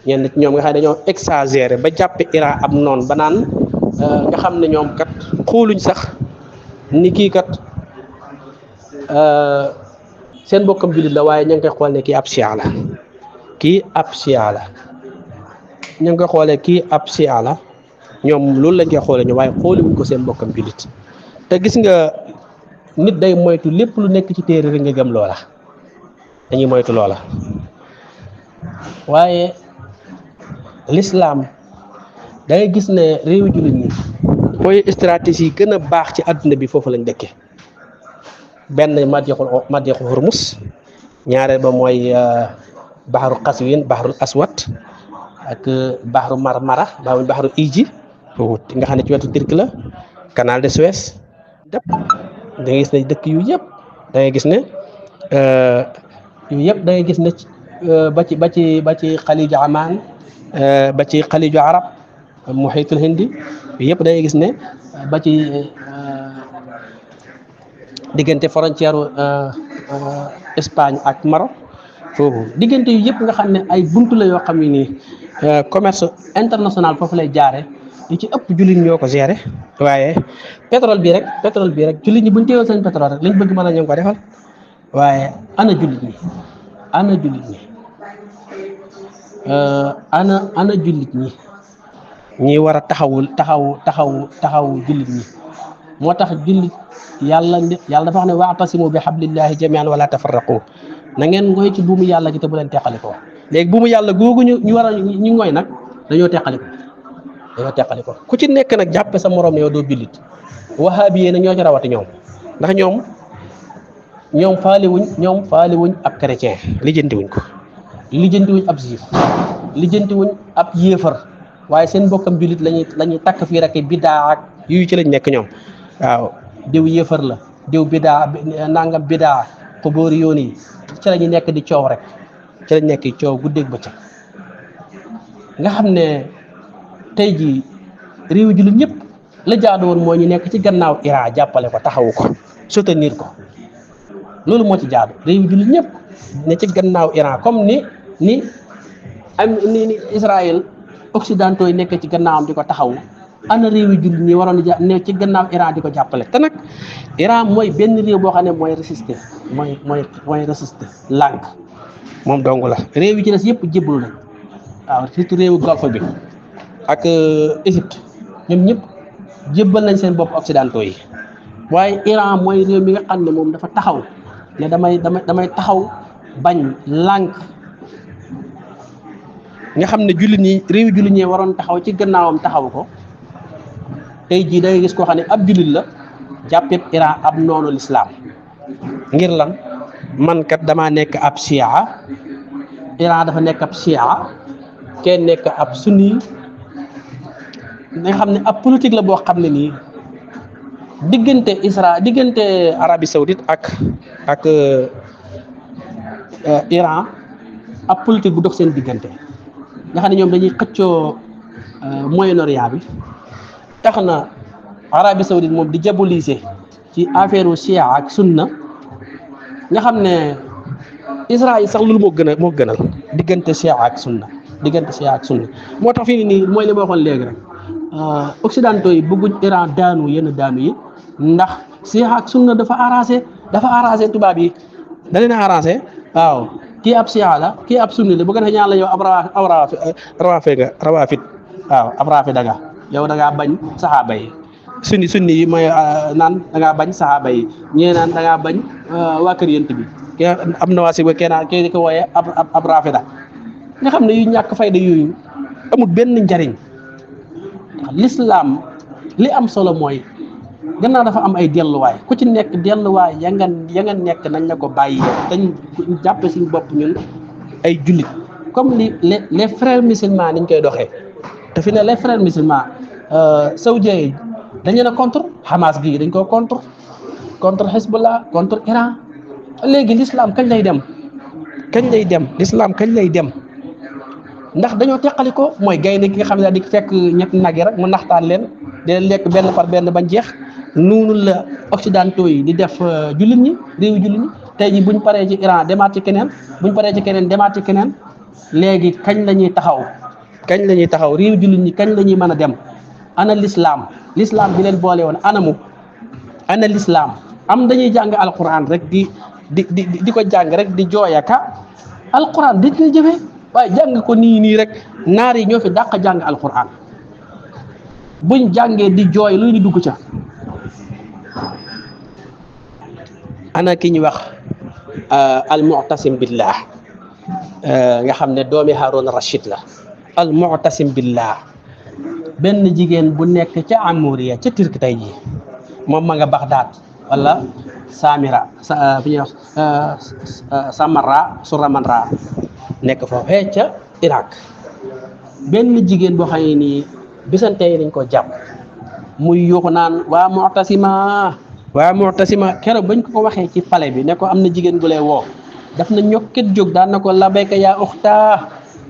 nga xam ne dañoo exagéré ba jàppe Iran ab noon ba naan nga xam ne ñoom kat xooluñ sax ni kii kat seen bokkam jullit la waaye ña ngi koy xool ne kii ab chia la ña ngi koy xoolee kii ab chia la ñoom loolu lañ koy xoolee ñu waaye xooliwuñ ko seen bokkam jullit te gis nga nit day moytu lépp lu nekk ci téere rek nga gëm loola dañuy moytu loola waaye l'islam da ngay gis ne réewu jullit ñi mooy stratégie yi gën a baax ci àdduna bi foofu lañ dëkke benn madixu Hormuz ñaareel ba mooy baxaru Qaswin baxarul Aswad ak baxaru Marmara baxaru Iji foofu nga xam ne ci wetu Turquie la canal de Suez dëpp da ngay gis ne dëkk yu yëpp da ngay gis ne ba ci xaliju Aman ba ci xaliju Arab muhitul Hindi yëpp da ngay gis ne ba ci diggante frontière Espagne ak Maroc foofu diggante yu yëpp nga xam ne ay buntu la yoo xam ne nii commerce international foofu lay jaare li ci ëpp jullit ñoo ko géré waaye pétrole bii rek jullit ñi buñ teewoon seen pétrole rek liñ bëgg mën a ñoo ko defal waaye ana jullit ñi ana jullit ñi ñi war a taxawu jullit ñi moo tax jullit yàlla dafa wax ne wa'tasimu bi hablillahi jami'an wala tafarraqu na ngeen ngoy ci buumu yàlla gi te bu leen teqalikoo léegi buumu yàlla googu ñu war a ñu ngoy nag dañoo teqalikoo ku ci nekk nag jàppe sa morom ne yow doo jullit wahabi yi nag ñoo ci rawati ñoom ndax ñoom faaliwuñ ab chrétien lijjantiwuñ ko lijjantiwuñ ab juif lijjantiwuñ ab yéefar waaye seen mbokkam jullit lañuy takk fii rek bidaa ak yu ci lañ nekk ñoom waaw diw yéefar la diw bidaa nangam bidaa xubóori yoon yi ci la ñu nekk di coow rek ci lañ nekk coow guddeeg bëccëg nga xam ne tey jii réew jullit ñëpp la jaadu woon moo ñu nekk ci gannaaw Iran jàppale ko taxawu ko soutenir ko loolu moo ci jaadu réew jullit ñëpp ne ci gannaaw Iran comme ni Israël occidentaux yi nekk ci gannaawam di ko taxawu ana réew yi jullit ñi waroon ne ci gannaaw Iran di ko jàppale te nag Iran mooy benn réew boo xam ne mooy résister mooy résister lànk moom dong la réew yi ci des yëpp jébbalu nañ waaw surtout réewu golfe bi ak Égypte ñoom ñëpp jébbal nañ seen bopp occidentaux yi waaye Iran mooy réew mi nga xam ne moom dafa taxaw ne damay taxaw bañ lànk nga xam ne jullit ñi réew jullit ñi waroon taxaw ci gannaawam taxaw ko tey jii da ngay gis koo xam ne ab jullit la jàppee Iran ab noonu l'islam ngir lan man kat damaa nekk ab chia Iran dafa nekk ab chia kenn nekk ab sunni nga xam ne ab politique la boo xam ne nii diggante Arabie Saoudite ak Iran ab politique bu dox seen diggante nga xam ne ñoom dañuy xëccoo Moyen-Orient bi tax na Arabie Saoudite moom di diaboliser ci affaire chia ak sunna nga xam ne Israël sax loolu moo gënal diggante chia ak sunna moo tax fii nii mooy li ma waxoon léegi rek occidentaux yi bëgguñ Iran daanu yi ndax chia ak sunna dafa arrangé tubaab yi da leen a arrangé waaw kii ab chia la kii ab sunni la bu ko defee ñaan la yow ab rawaafit waaw ab raafida nga yow da ngaa bañ saxaaba yi sunni yi mooy naan da ngaa bañ saxaaba yi ñee naan da ngaa bañ waa kër yent bi ki am na waa si ba kii ko wooyee ab raafida nga xam ne yu ñàkk fayda yooyu amul benn njariñ l'islam li am solo mooy gannaaw dafa am ay delluwaay ku ci nekk delluwaay ya nga nekk nañ la ko bàyyi dañ jàppe suñu bopp ñun ay jullit comme les frères musulmans niñ koy doxee te fi ne les frères musulmans saoudiens yi dañ leen a contre Hamas gii dañ koo contre Hezbollah contre Iran léegi l'islam kañ lay dem l'islam kañ lay dem ndax dañoo teqali ko mooy gaynde gi nga xam ne daal di fekk ñetti nag yi rek mu naxtaan leen di leen lekk benn par benn bañ jeex noonu la occidentaux yi di def jullit ñi réewu jullit ñi tey ji buñ paree ci Iran demaat ci keneen buñ paree ci keneen demaat ci keneen léegi kañ la ñuy taxaw réewu jullit ñi kañ la ñuy mën a dem ana l'islam bi leen boole woon ana l'islam am dañuy jàng alquran rek di ko jàng rek di jooyaka alquran di koy jëfee waaye jàng ko nii rek naar yi ñoo fi dàq jàng alquran buñ jàngee di jooy lu ñu dugg ca ana ki ñu wax al-mu'tasim billah nga xam ne doomi Haroun Rachid la al-mu'tasim billah benn jigéen bu nekk ca Amouria ca Turquie tey jii moom ma nga Bagdad wala Samira fi ñuy wax Suramanra nekk foofu ca Irak benn jigéen boo xam ne nii bisante yi dañ ko jàpp muy yuuxu naan waa Mu'tasima keroog bañ ko waxee ci palais bi ne ko am na jigéen gu lay woo daf na ñokket jóg daan na ko labayka yaa uxtaa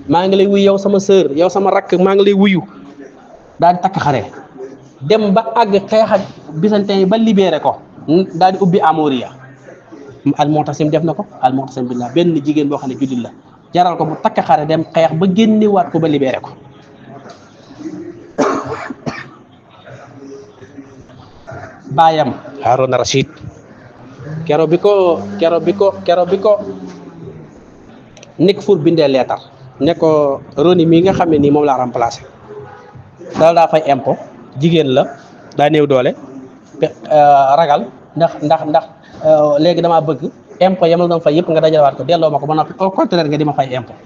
maa ngi lay wuyu yow sama sœur yow sama rakk maa ngi lay wuyu daal di takk xare dem ba àgg xeex ak bisante yi ba libéré ko daal di ubbi Amouria al-Mu'tasim def na ko al-Mu'tasim billah benn jigéen boo xam ne jullit la jaral ko mu takk xare dem xeex ba génnewaat ko ba libéré ko baayam Haroun Rachid keroog bi ko Nick Four bindee leetar ne ko Roni mii nga xam ne nii moom laa remplacé daa fay impôt jigéen la daa néew doole ragal ndax léegi damaa bëgg impôt yam la doon fay yëpp nga dajalewaat ko delloo ma ko ba noppi au contraire nga di ma fay impôt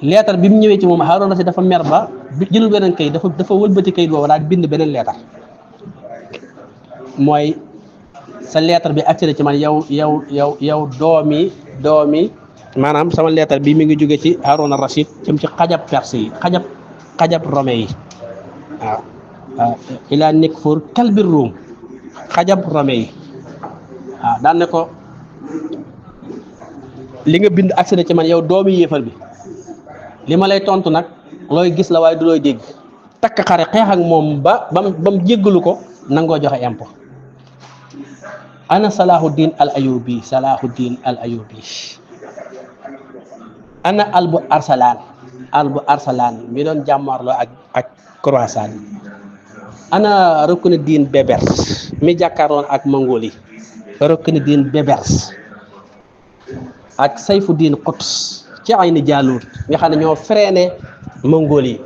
leetar bi mu ñëwee ci moom Haroun Rachid dafa mer ba jëlul beneen kayit dafa wëlbati kayit boobu daal bind beneen leetar mooy sa leetar bi accès ci man yow doomi maanaam sama leetar bi mi ngi jóge ci Haroun Rachid jëm ci xajab perse yi xajab rome yi waaw ila Nick Four kalbir Rum xajab rome yi waaw daan ne ko li nga bind accès ci man yow doomi yéefar bi li ma lay tontu nag looy gis la waaye du looy dégg takk xare xeex ak moom ba mu jéggalu ko nangoo joxe impôt ana Salahuddin al-Ayyubi ana Albu Arsalan mi doon jàmmarloo ak Croissant ana Ruknuddin Bebers mi jàkkaaroon ak Mongolie Ruknuddin Bebers ak Sayfuddin Quds ci Ayni Jaalout nga xam ne ñoo freiné Mongolie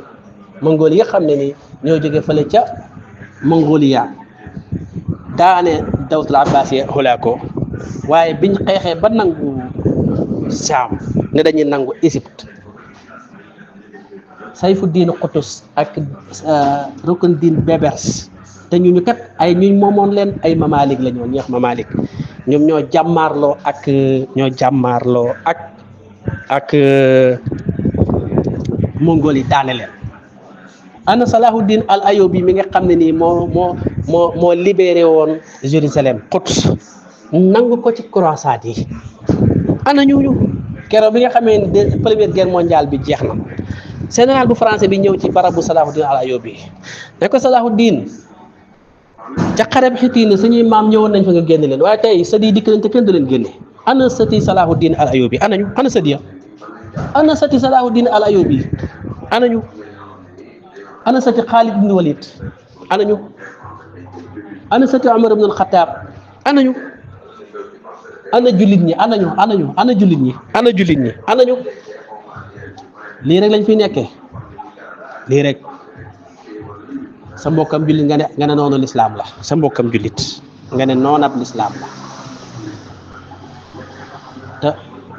yi nga xam ne ni ñoo jóge fële ca Mongolia daane dawlatul Abbasiya xulaako waaye biñ xeexee ba nangu Saam ne dañuy nangu Égypte Sayfuddin Quds ak Ruknuddin Bebers te ñu kat ay ñuñ moomoon leen ay mamalik la ñoo ñeex mamalik ñoom ñoo jàmmaarloo ak Mongolie daane leen ana Salahuddin al-Ayyubi mi nga xam ne nii moo libéré woon Jérusalem Quds nangu ko ci croisade yi ana ñooñu keroog bi nga xamee ne première guerre mondiale bi jeex na général bu français bi ñëw ci barabu Salahuddin al-Ayyubi ne ko Salahuddin ca xareb Xitiin suñuy maam ñëwoon nañ fa nga génne leen waaye tey sët yi dikk nañ te kenn du leen génne ana sëti Salahuddin al-Ayyubi anañu ana sët ya ana sëti Salahuddin al-Ayyubi anañu ana sëti Xaalid ibn Walid anañu ana sëti Umar ibn al-Khattab anañu ana jullit ñi ana jullit ñi anañu lii rek lañ fi nekkee lii rek sa mbokkam jullit nga ne noonu lislaam la sa mbokkam jullit nga ne noonab lislaam la te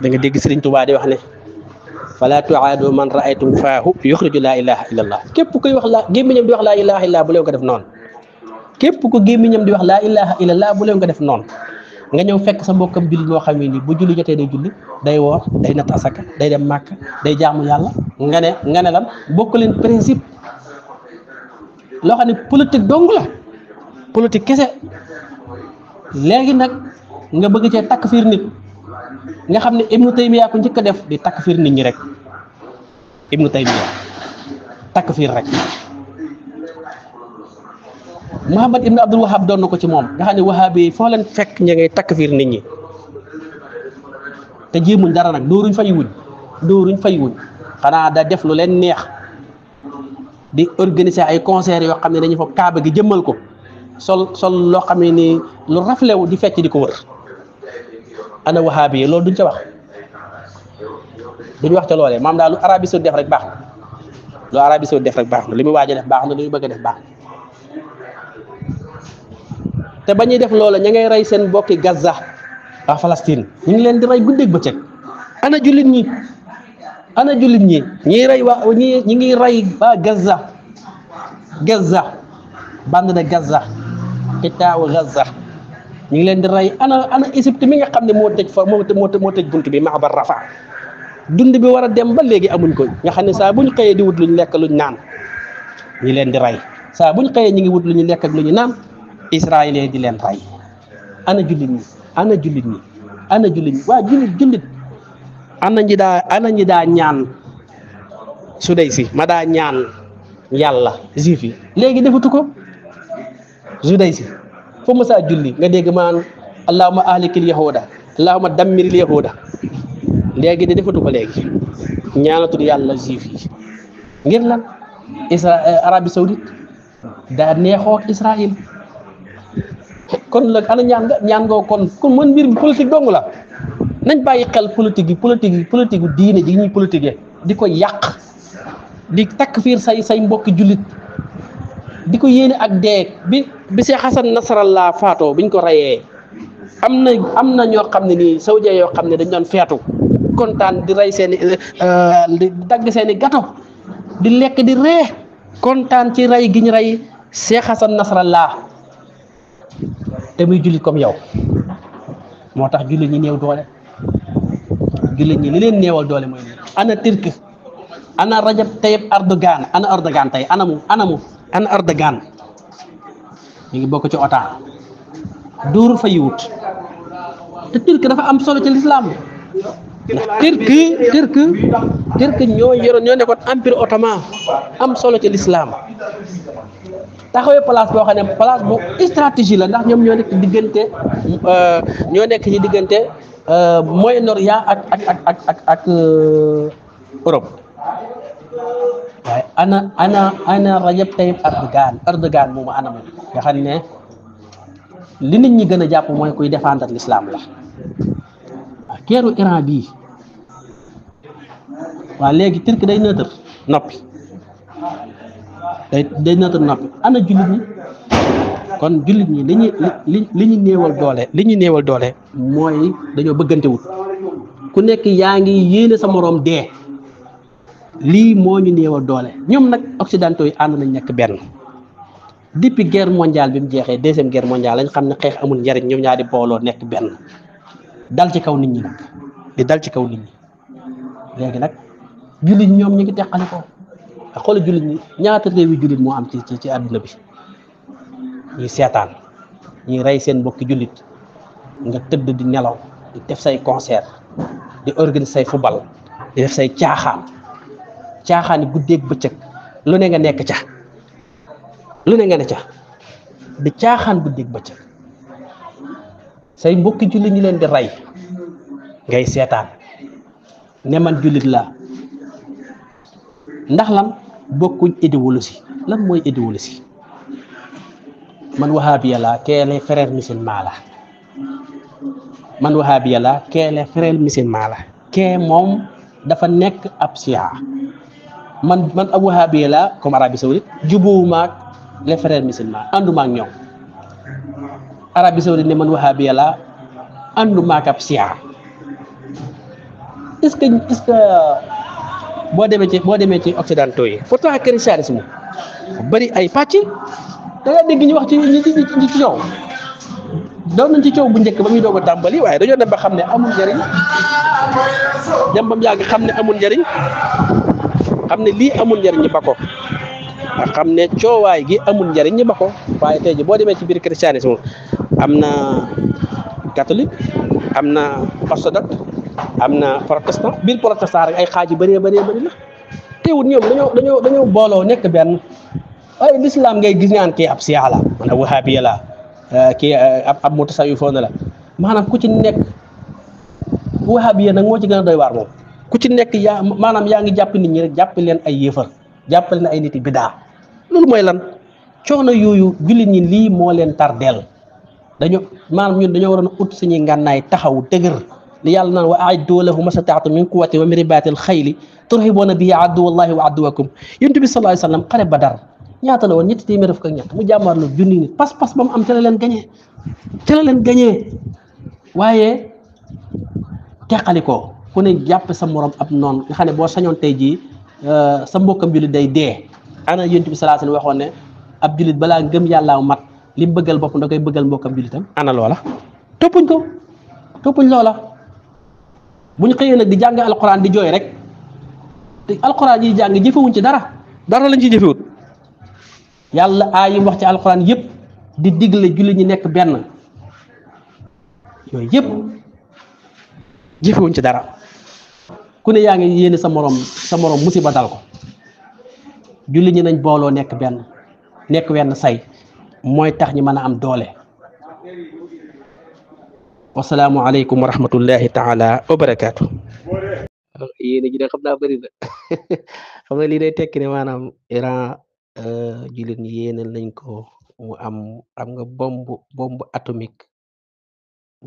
da nga dégg Sëriñ Tuubaa di wax ne fala tuaadu man raaytum faahu yuxriju laa ilaha illa allah képp koy wax gémmiñam di wax laa ilaha illa bu leen ko def noonu képp ko gémmiñam di wax laa ilaha illa allah bu leen ko def noonu nga ñëw fekk sa mbokkam jullit moo xam ne ni bu julli jotee day julli day woor day natt asaka day dem màkk day jaamu yàlla nga ne lan bokk leen principe loo xam ne politique dong la politique kese léegi nag nga bëgg cee takk fiir nit nga xam ne Ibnu Taymiya ko njëkk a def di takk fiir nit ñi rek ibnu Taymiya takfir rek. Muhammad ibnu Abdul Wahab doon na ko ci moom nga xam ne wahabi yi foo leen fekk ña ngay takfir nit ñi te jéemuñ dara nag dóoruñ fay wuñ xanaa da def lu leen neex di organiser ay concert yoo xam ne dañuy fa kaaba gi jëmmal ko sol loo xam ne ni lu raflewu di fecc di ko wër. ana wahabi yi loolu duñ ca wax duñ wax ca loolee maam daal lu Arabie Saoudite def rek baax na li muy waaj a def baax na li muy bëgg a def baax na te ba ñuy def loola ña ngay rey seen bokki Gaza waa Palestine ñu ngi leen di rey guddeeg bëccëg. ana jullit ñi ñiy rey waa ñi ngi rey waa Gaza bande de Gaza xitaawu Gaza ñu ngi leen di rey ana Égypte mi nga xam ne moo tëj bunt bi Maabar Rafa dund bi war a dem ba léegi amuñ ko nga xam ne saa buñ xëyee di wut luñ lekk luñ naan ñi leen di rey saa buñ xëyee ñi ngi wut lu ñu lekk ak lu ñu naan israélien di leen rey. ana jullit ñi waa jullit ana ñi daa ñaan Sudaysi ma daa ñaan yàlla juif yi léegi defatu ko. Sudaysi foo ma saa julli nga dégg maan allahumma ahlikil yahuda allahumma dammiril yahuda léegi de defatu ko léegi ñaanatul yàlla juif yi ngir lan Arabie Saoudite daa neexoo Israël kon nag ana ñaan nga kon mën mbir bi politique dong la nañ bàyyi xel politique gu diine ji ñuy politique di ko yàq di takfiir say mbokki jullit di ko yéene ak dee bi Cheikh Hassan Nasrallah faatoo biñ ko reyee am na ñoo xam ne nii saoudien yoo xam ne dañ doon feetu kontaan di rey di dagg seeni gato di lekk di ree kontaan ci rey gi ñu rey Cheikh Hassan Nasrallah te muy jullit comme yow moo tax jullit ñi néew doole jullit ñi li leen néewal doole mooy ana Turki ana Rajab Tayyip Erdogan ana Erdogan tey ana Erdogan ñu ngi bokk ci OTAN dóor fa yiwut te Turki dafa am solo ci lislaam ndax Turki ñoo nekkoon empire ottoman am solo ci lislaam taxawee place boo xam ne place bu stratégie la ndax ñoom ñoo nekk ci diggante Moyen-Orient ak Europe waaye ana Rajab Tayyip Erdogan moomu ana moom nga xam ne li nit ñi gën a jàpp mooy kuy défendre l'islam la waaw keeru Iran bii waaw léegi Turquie day neutre noppi day neutre noppi ana jullit ñi kon jullit ñi li ñu néewal doole mooy dañoo bëggante wut ku nekk yaa ngi yéene sa moroom dee lii moo ñu néewal doole ñoom nag occidentaux yi ànd nañ nekk benn depuis guerre mondiale bi mu jeexee deuxième guerre mondiale lañ xam ne xeex amul njariñ ñoom ñaari booloo nekk benn dal ci kaw nit ñi nag léegi nag jullit ñoom ñu ngi teqale ko ak xoolal jullit ñi ñaata réewi jullit moo am ci àdduna bi ñuy seetaan ñuy rey seen mbokki jullit nga tëdd di nelaw di def say concert di organiser say football di def say caaxaan yi guddeeg bëccëg lu ne nga nekk ca di caaxaan guddeeg bëccëg say mbokki jullit ñi leen di rey ngay seetaan ne man jullit laa ndax lan bokkuñ idéologie lan mooy idéologie man wahabiya la kee les frères musulmans la man wahabiya la kee les frères musulmans la kee moom dafa nekk ab siya man ab wahabiya la comme Arabie Saoudite jubuwuma ak les frères musulmans ànduma ak ñoom Arabie Saoudite ne man wahabiya la ànduma ak ab siya est-ce que boo demee ci occidentaux yi pourtant christianisme bari ay pàcc da nga dégg ñu wax ci coow doon nañ ci coow bu njëkk ba muy doog a tàmbali waaye dañoo dem ba xam ne amul njariñ dem ba mu yàgg xam ne amul njariñ xam ne lii amul njariñ ñu ba ko nga xam ne coowaay gi amul njariñ ñu ba ko waaye tey ji boo demee ci biir christianisme am na catholique am na orthodoxe am na protestant biir protestant rek ay xaaj yu bëree la teewul ñoom dañoo booloo nekk benn waaye lislaam ngay gis ñaan kii ab siyaa la man ab wahabiya la kii ab mutasawifoon la maanaam ku ci nekk wahabiya nag moo ci gën a doy waar moom ku ci nekk maanaam yaa ngi jàpp nit ñi rek jàpp leen ay yéefar jàpp leen ay nit yi bidaa loolu mooy lan coono yooyu jullit ñi lii moo leen tardeel maanaam ñun dañoo waroon a ut suñuy ngànnaay taxaw dëgër li yàlla naan wa a'iddu lahum mastata'tum min quwwatin wa min ribatil xayli turhibuuna bihi aduwallahi wa aduwakum yonent bi sallallahu alayhi wasallam xare Badar ñaata la woon ñetti téeméer fukk ak ñett mu jàmmaarlu junni nit pas-pas ba mu am ca la leen gañee waaye teqalikoo ku ne jàpp sa morom ab noonu nga xam ne boo sañoon tey jii sa mbokkam jullit day dee ana yonent bi sallallahu alayhi wasallam waxoon ne ab jullit balaa ngëm yàllaaw mat li mu bëggal boppam da koy bëggal mbokkam jullitam ana loola toppuñ loola buñ xëyee nag di jàng alquran di jooy rek te alquran yi jàng jëfewuñ ci dara lañ ci jëfewut yàlla ayi wax ci alquran yëpp di digle julli ñi nekk benn yooyu yëpp jëfewuñ ci dara ku ne yaa ngi yéene sa morom musiba dal ko julli ñi nañ booloo nekk benn nekk wenn say mooy tax ñi mën a am doole wasalaamu aleykum wa rahmatullahi taala wa barakaatu yéene ji de xam naa bëri na xam nga lii day tekki ne maanaam Iran jullit ñi yéenal nañ ko mu am nga bombe atomique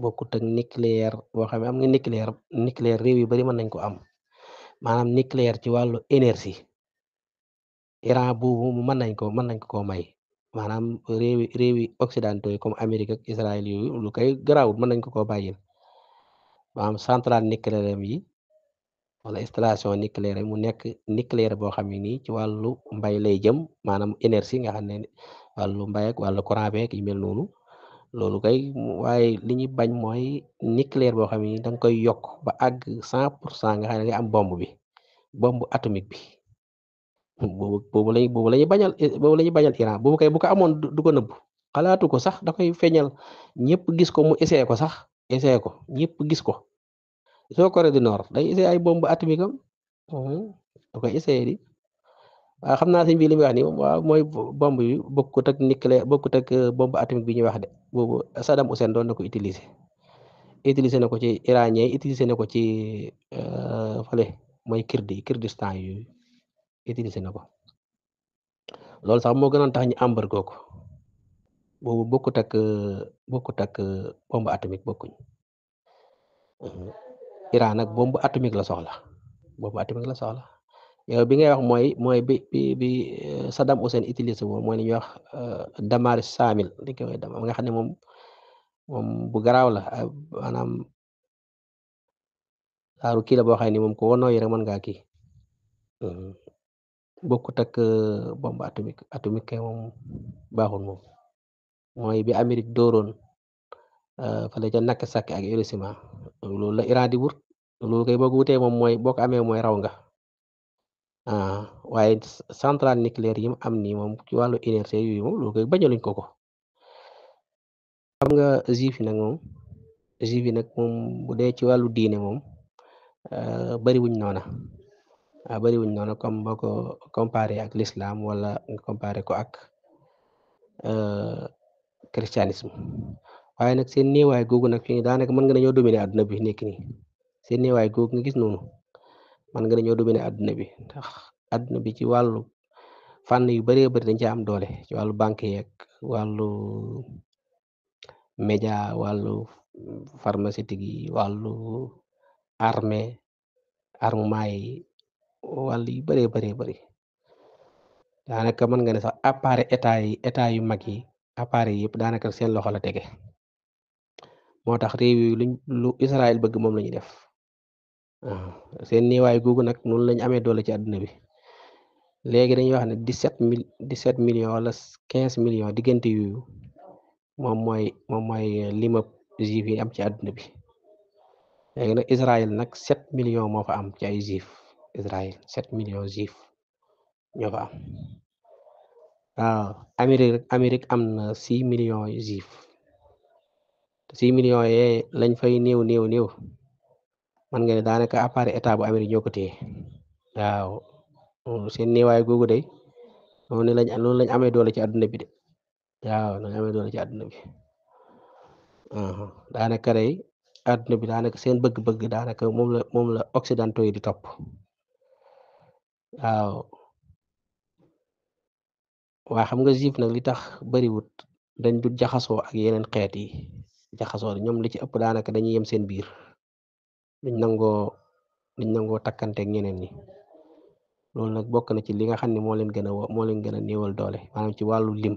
bokkut ak nucléaire boo xam ne am nga nucléaire réew yu bari mën nañ ko am maanaam nucléaire ci wàllu énergie Iran boobu mën nañ ko may maanaam réewi occidentaux yi comme Amérique ak Israël yooyu lu koy garaawut mën nañ ko bàyyil maanaam centrale nucléaire yi wala installation nucléaire mu nekk nucléaire boo xam ne nii ci wàllu mbay lay jëm maanaam énergie nga xam ne wàllu mbay ak wàllu courant beeg yi mel noonu loolu kay waaye li ñuy bañ mooy nucléaire boo xam ne nii da nga koy yokk ba àgg 100% nga xam ne nga am bombe atomique bi boobu la ñuy bañal Iran boobu kay bu ko amoon du ko nëbb xalaatu ko sax da koy feeñal ñëpp gis ko mu essayé ko ñëpp gis ko soo Corée du Nord day essayé ay bombe atomique am da koy essayé di waaw xam naa sëñ bi li muy wax ni waaw mooy bombe yi bokkut ak nucléaire bokkut ak bombe atomique bi ñuy wax de boobu Saddam Hussein doon na ko utiliser na ko ci iranien utiliser na ko ci fale mooy Kurdistan yu utiliser na ko loolu sax moo gënoon tax ñu embargo ko boobu bokkut ak bombe atomique bokkuñ Iran nag bombe atomique la soxla yow bi ngay wax mooy bi Saddam Hussein utilisé woon mooy li ñuy wax damar saamil li koy wax nga xam ne moom bu garaaw la maanaam saaru kii la boo xam ne moom ko wonoo yi rek mën ngaa kii bokkut ak bombe atomique kay moom baaxul moom mooy bi Amérique dooroon fale ca Nagasaki ak Hiroshima loolu la Iran di wut loolu kay boo ko wutee moom mooy boo ko amee mooy raw nga waaye centrale nucléaire yi mu am nii moom ci wàllu énergie yooyu moom loolu koy bañaluñ ko xam nga juif yi nag moom bu dee ci wàllu diine moom bariwuñ noona comme boo ko comparé ak l'islam wala nga comparé ko ak christianisme waaye nag seen néewaay googu nag fi daanaka mën nga nañoo dominer àdduna bi nekk nii seen néewaay googu nga gis noonu mën nga nañoo dominer àdduna bi ndax àdduna bi ci wàllu fànn yu bëree bëri dañ ci am doole ci wàllu banque yeeg wàllu média wàllu pharmaceutique yi wàllu armement yi wàllu yu bëree bëri daanaka mën nga ne sax appareil état yu mag yi appareil yëpp daanaka seen loxo la tege moo tax réew yi lu Israël bëgg moom la ñuy def seen néewaay googu nag noonu lañ amee doole ci àdduna bi léegi dañuy wax ne 17 millions wala 15 millions diggante yooyu moom mooy limab juif yi am ci àdduna bi léegi nag Israël nag 7 millions moo fa am ci ay juif Israël 7 millions juif ñoo fa am waaw Amérique am na 6 millions juif 6 millions yee lañ fay néew man nga ne daanaka appareil état bu Amérique ñoo ko téye waaw seen néewaay googu de noonu lañ amee doole ci àdduna bi de waaw lañ amee doole ci àdduna bi daanaka day àdduna bi daanaka seen bëgg-bëgg daanaka moom la occidentaux yi di topp waaw waa xam nga juif nag li tax bariwut dañ du jaxasoo ak yeneen xeet yi jaxasoo ñoom li ci ëpp daanaka dañuy yem seen biir duñ nangoo takkante ak ñeneen ñi loolu nag bokk na ci li nga xam ne moo leen gën a néewal doole maanaam ci wàllu lim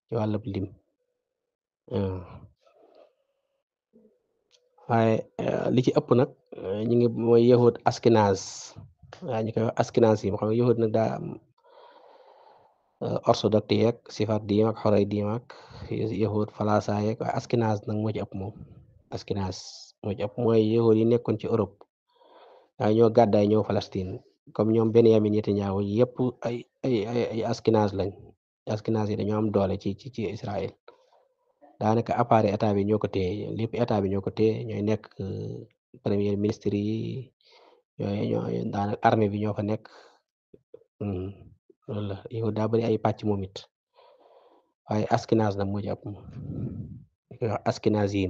ci wàllub lim waaye li ci ëpp nag ñu ngi mooy yahud askinaz waaye ñu koy wax askinaz yi moo xam ne yahud nag daa orthodoxe yeeg sifardiyim ak xoraydim ak yahud falasa yeeg waaye askinaz nag moo ci ëpp moom askinaz moo ci ëpp mooy yahud yi nekkoon ci Europe waaye ñoo gàddaay ñëw Palestine comme ñoom Benyamin Netanyahu yëpp ay askinaz lañ askinaz yi dañoo am doole ci Israël daanaka appareil état bi ñoo ko téye lépp état bi ñoo ko téye ñooy nekk premier ministre yi ñooy daanaka armée bi ñoo fa nekk loolu la yow daa bari ay pàcc moom it waaye askinaz nag moo ci ëpp moom askinaz yi